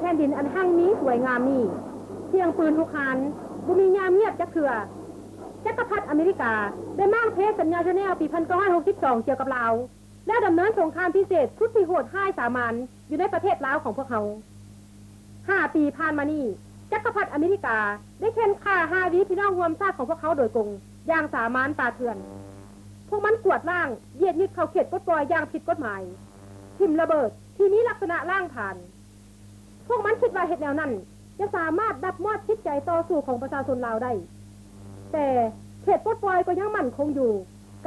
ແຜ່ນດິນອັນຮັ່ງມີສວຍງາມນີ້ ທ່ຽງປືນຮຸກຮານ ບໍ່ມີຍາມງຽບຈັກເທື່ອ. ຈັກກະພັດອາເມລິກາໄດ້ມ້າງເພສັນຍາເຈນີວປີພັນເກົ້າຮ້ອຍຫົກສິບສອງກ່ຽວກັບລາວ ແລ້ວດຳເນີນສົງຄາມພິເສດສຸດທີ່ໂຫດຮ້າຍສາມານຢູ່ໃນປະເທດລາວຂອງພວກເຮົາ. ຫ້າປີຜ່ານມານີ້ ຈັກກະພັດອາເມລິກາໄດ້ເຂັ່ນຂ້າຮາວີພີ່ນ້ອງຮ່ວມຊາດຂອງພວກເຮົາໂດຍກົງຢ່າງສາມານປ່າເຖື່ອນ. ພວກມັນກວາດລ້າງ, ບຽດຍຶດເຂົ້າເຂດປົດປ່ອຍຢ່າງຜິດກົດໝາຍ, ຖິ້ມລະເບີດທີ່ມີລັກສະນະລ້າງຜານ. ພວກມັນຄິດວ່າເຮັດແນວນັ້ນຈະສາມາດດັບມອດຈິດໃຈຕໍ່ສູ້ຂອງປະຊາຊົນລາວໄດ້. ແຕ່ເຂດປົດປ່ອຍກໍຍັງໝັ້ນຄົງຢູ່,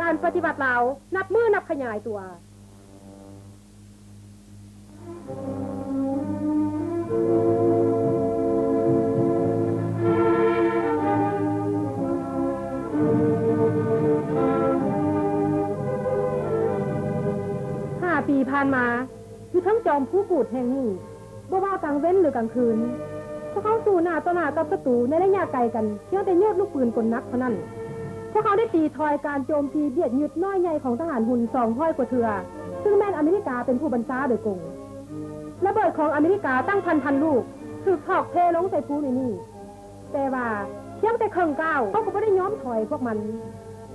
ການປະຕິວັດລາວນັບມື້ນັບຂະຫຍາຍຕົວ. ຫ້າປີຜ່ານມາ, ຢູ່ເທິງຈອມພູກູດແຫ່ງນີ້, ບໍ່ວ່າກາງເວັນ ຫຼື ກາງຄືນ, ພວກເຮົາສູ້ໜ້າຕໍ່ໜ້າກັບສັດຕູໃນໄລຍະໄກກັນພຽງແຕ່ຍູດລູກປືນກົນໜັກເທົ່ານັ້ນ. ພວກເຮົາໄດ້ຕີຖອຍການໂຈມຕີບຽດຍຶດນ້ອຍໃຫຍ່ຂອງທະຫານຮຸນສອງຮ້ອຍກວ່າເທື່ອ, ຊຶ່ງແມ່ນອາເມລິກາເປັນຜູ້ບັນຊາໂດຍກົງ. ລະເບີດຂອງອາເມລິກາຕັ້ງພັນໆລູກຖືກຖອກເທລົງໃສ່ພູນີ້. ແຕ່ວ່າພຽງແຕ່ເຄິ່ງກ້າວ ເຮົາກໍບໍ່ໄດ້ຍອມຖອຍພວກມັນ.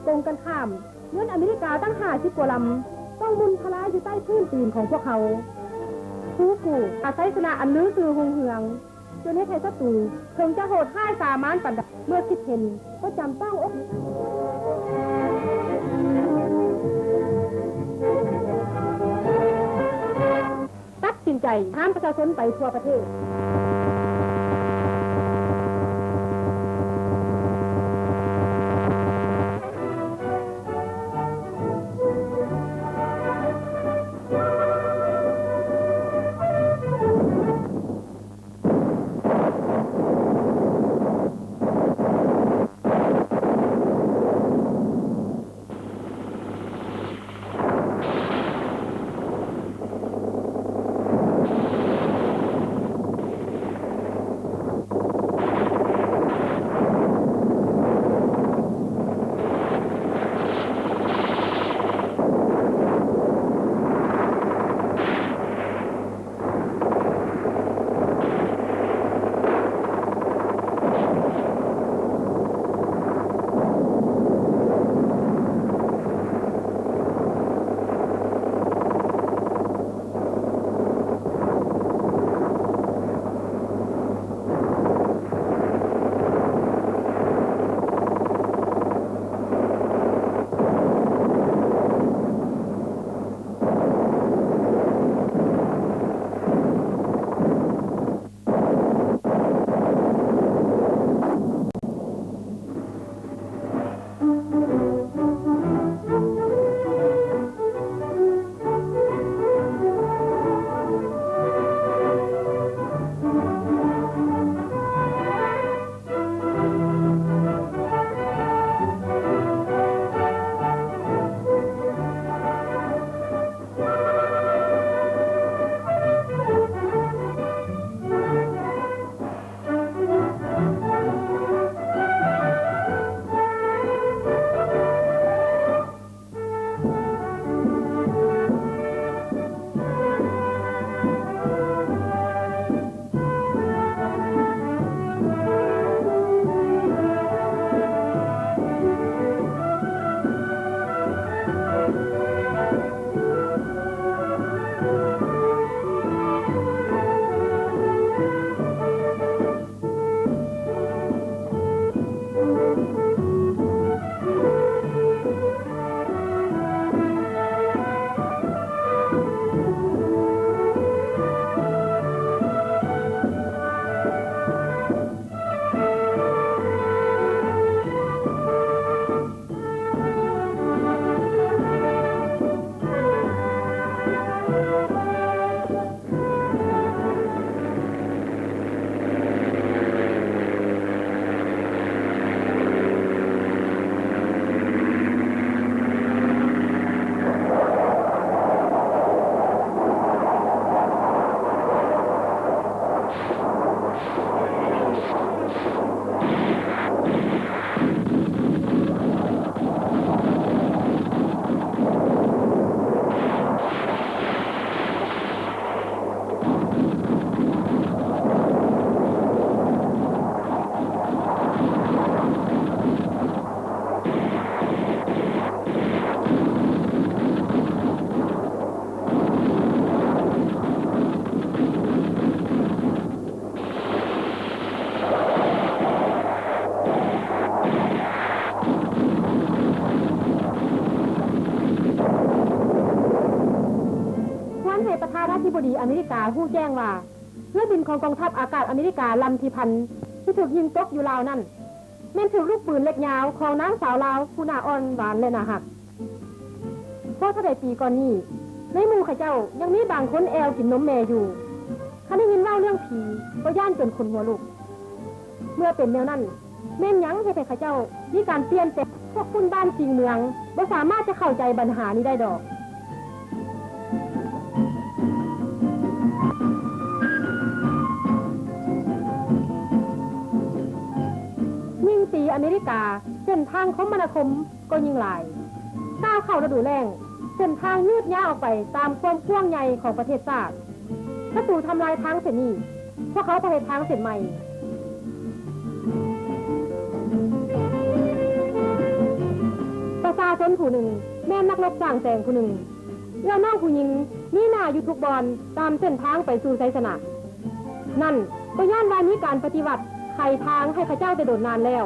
ກົງກັນຂ້າມ, ຍົນອາເມລິກາຕັ້ງຫ້າສິບກວ່າລຳ ຕ້ອງໝຸ່ນທະລາຍຢູ່ໃຕ້ພື້ນຕີນຂອງພວກເຮົາ. ຄູກູອາໄຊຊະນະອັນລືຊື່ຮຸ່ງເຮືອງ, ຈົນເຮັດໃຫ້ສັດຕູເຖິງຈະໂຫດຮ້າຍສາມານປານໃດ, ເມື່ອຄິດເຫັນກໍຈຳຕ້ອງອົກ ຕັດສິນໃຈຫາມປະຊາຊົນໄປທົ່ວປະເທດ. ບໍດີອາເມລິກາຮູ້ແຈ້ງວ່າ ເຮືອບິນຂອງກອງທັບອາກາດອາເມລິກາລຳທີພັນ ທີ່ຖືກຍິງຕົກຢູ່ລາວນັ້ນ ແມ່ນຖືກລູກປືນເລັກຍາວຂອງນາງສາວລາວຜູ້ໜ້າອ່ອນຫວານ ແລະ ໜ້າຮັກ. ເພາະເທົ່າໃດປີກ່ອນນີ້ ໃນໝູ່ເຂົາເຈົ້າຍັງມີບາງຄົນແອວກິນນົມແມ່ຢູ່. ຄັນໄດ້ຍິນເວົ້າເລື່ອງຜີ ກໍຢ້ານຈົນຂົນຫົວລຸກ. ເມື່ອເປັນແນວນັ້ນ, ແມ່ນຫຍັງເຮັດໃຫ້ເຂົາເຈົ້າມີການປ່ຽນແປງ? ພວກຄົນບ້ານຊິງເມືອງບໍ່ສາມາດຈະເຂົ້າໃຈບັນຫານີ້ໄດ້ດອກ. ຍິ່ງຕີອາເມລິກາ, ເສັ້ນທາງຄົມມະນາຄົມກໍຍິ່ງຫຼາຍ. ກ້າວເຂົ້າລະດູແລ້ງ, ເສັ້ນທາງຍືດຍາວອອກໄປຕາມຄວາມກວ້າງໃຫຍ່ຂອງປະເທດຊາດ. ສັດຕູທຳລາຍທາງເສັ້ນນີ້, ພວກເຂົາກໍເຮັດທາງເສັ້ນໃໝ່. ປະຊາຊົນຜູ້ໜຶ່ງແມ່ນນັກລົບສ້າງແສງຜູ້ໜຶ່ງ. ເອື້ອຍນ້ອງຜູ້ຍິງມີໜ້າຢູ່ທຸກບ່ອນຕາມເສັ້ນທາງໄປສູ່ໄຊຊະນະ. ນັ້ນກໍຍ້ອນວ່າມີການປະຕິວັດໄຂທາງໃຫ້ເຂົາເຈົ້າແຕ່ດົນນານແລ້ວ.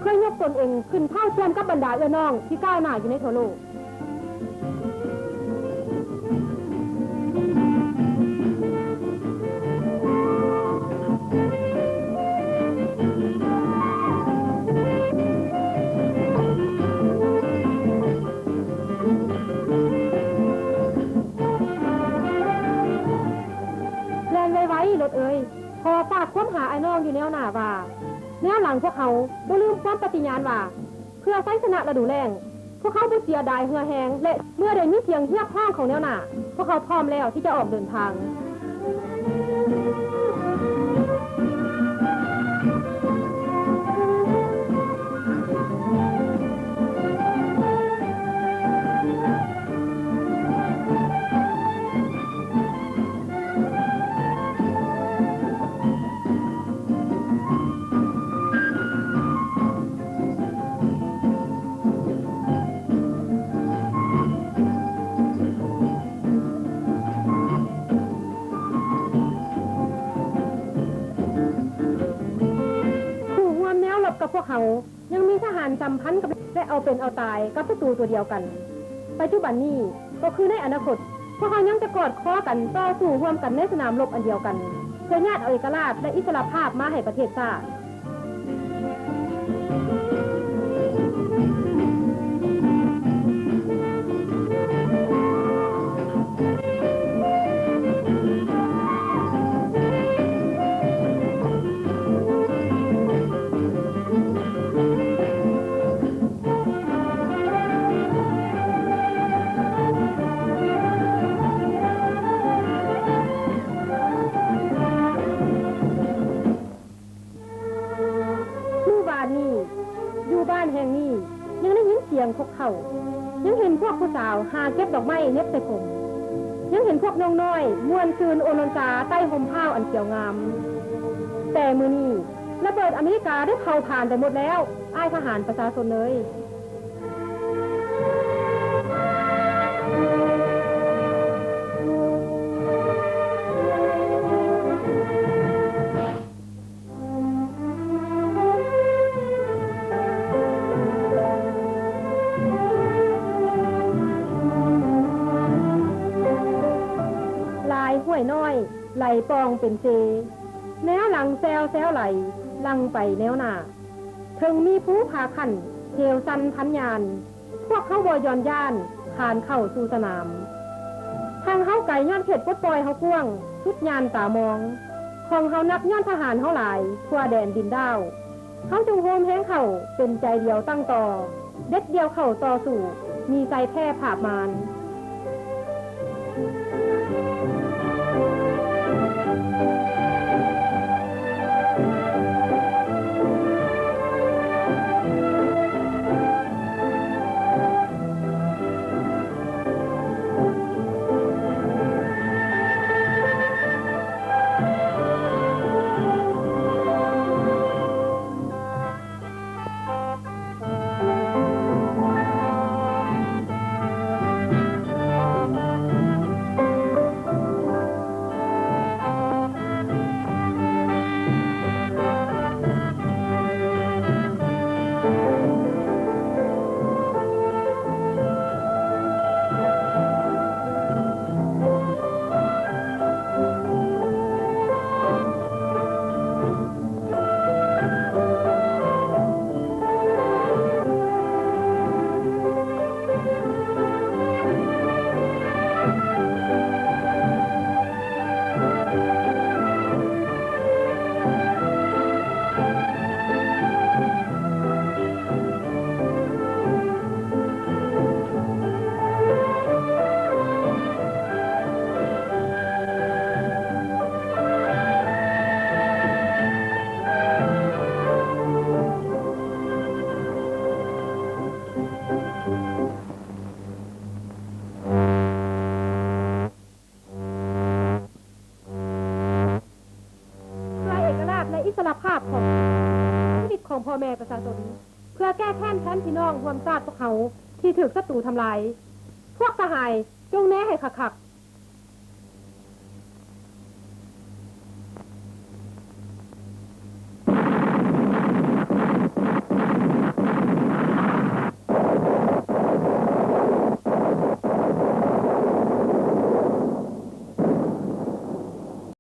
ເຄີຍຍົກຕົນເອງຂຶ້ນເທົ່າທຽມກັບບັນດາເອື້ອຍນ້ອງທີ່ກ້າວໜ້າຢູ່ໃນທົ່ວໂລກ. ແລ່ນໄວໆ ລົດເອີຍ, ຂໍຝາກຄວາມຫາອ້າຍນ້ອງຢູ່ແນວໜ້າວ່າ ແນວຫຼັງພວກເຮົາບໍ່ລືມຄວາມປະຕິຍານວ່າ ເພື່ອໄຊຊະນະລະດູແລ້ງ, ພວກເຮົາບໍ່ເສຍດາຍເຫື່ອແຮງ ແລະ ເມື່ອໃດມີສຽງຮຽກຮ້ອງຂອງແນວໜ້າ, ພວກເຮົາພ້ອມແລ້ວທີ່ຈະອອກເດີນທາງ. ຜູ້ຮ່ວມແນວລົບກັບພວກເຮົາ ຍັງມີທະຫານສຳພັນກັບ ແລະ ເອົາເປັນເອົາຕາຍກັບສັດຕູຕົວດຽວກັນ. ປັດຈຸບັນນີ້ກໍຄືໃນອະນາຄົດ, ພວກເຮົາຍັງຈະກອດຄໍກັນຕໍ່ສູ້ຮ່ວມກັນໃນສະໜາມລົບອັນດຽວກັນ ເພື່ອຍາດເອົາເອກະລາດ ແລະ ອິດສະຫຼະພາບມາໃຫ້ປະເທດຊາດ. ມື້ວານນີ້ ຢູ່ບ້ານແຫ່ງນີ້ ຍັງໄດ້ຍິນສຽງຄົກເຄົ້າ, ຍັງເຫັນພວກຜູ້ສາວຫາເກັບດອກໄມ້ເໜັບໃສ່ຜົມ, ຍັງເຫັນພວກນ້ອງນ້ອຍມ່ວນຊື່ນໂອໂນນຊາໃຕ້ຮົ່ມພ້າວອັນຂຽວງາມ. ແຕ່ມື້ນີ້ ລະເບີດອາເມລິກາໄດ້ເຜົາຜານໄປໝົດແລ້ວ, ອ້າຍທະຫານປະຊາຊົນເອີຍ. ຫຼາຍຫ້ວຍນ້ອຍໄຫຼປ່ອງເປັນເຊ, ແນວຫຼັງແຊວໆໄຫຼ ຫຼັ່ງໄປແນວໜ້າ. ເຖິງມີພູຜາຂັ້ນ ເຫວຊັນພັນຍານ, ພວກເຮົາບໍ່ຢ່ອນຢ້ານ ຄານເຂົ້າສູ່ສະໜາມ. ທາງເຮົາໄກຍ້ອນເຂດປົດປ່ອຍເຮົາກວ້າງ ສຸດຍານຕາມອງ. ຂອງເຮົາໜັກຍ້ອນທະຫານເຮົາຫຼາຍ ທົ່ວແດນດິນດາວ. ເຮົາຈົ່ງໂຮມແຮງເຂົ້າ ເປັນໃຈດຽວຕັ້ງຕໍ່, ເດັດດ່ຽວເຂົ້າຕໍ່ສູ້ ມີໄຊແພ້ຜາບມານ. ເ ພໍ່ແມ່ປະຊາຊົນ ເພື່ອແກ້ແຄ້ນແທນພີ່ນ້ອງຮ່ວມຊາດພວກເຮົາທີ່ຖືກສັດຕູທຳລາຍ. ພວກສະຫາຍ ຈົ່ງແນໃຫ້ຄັກ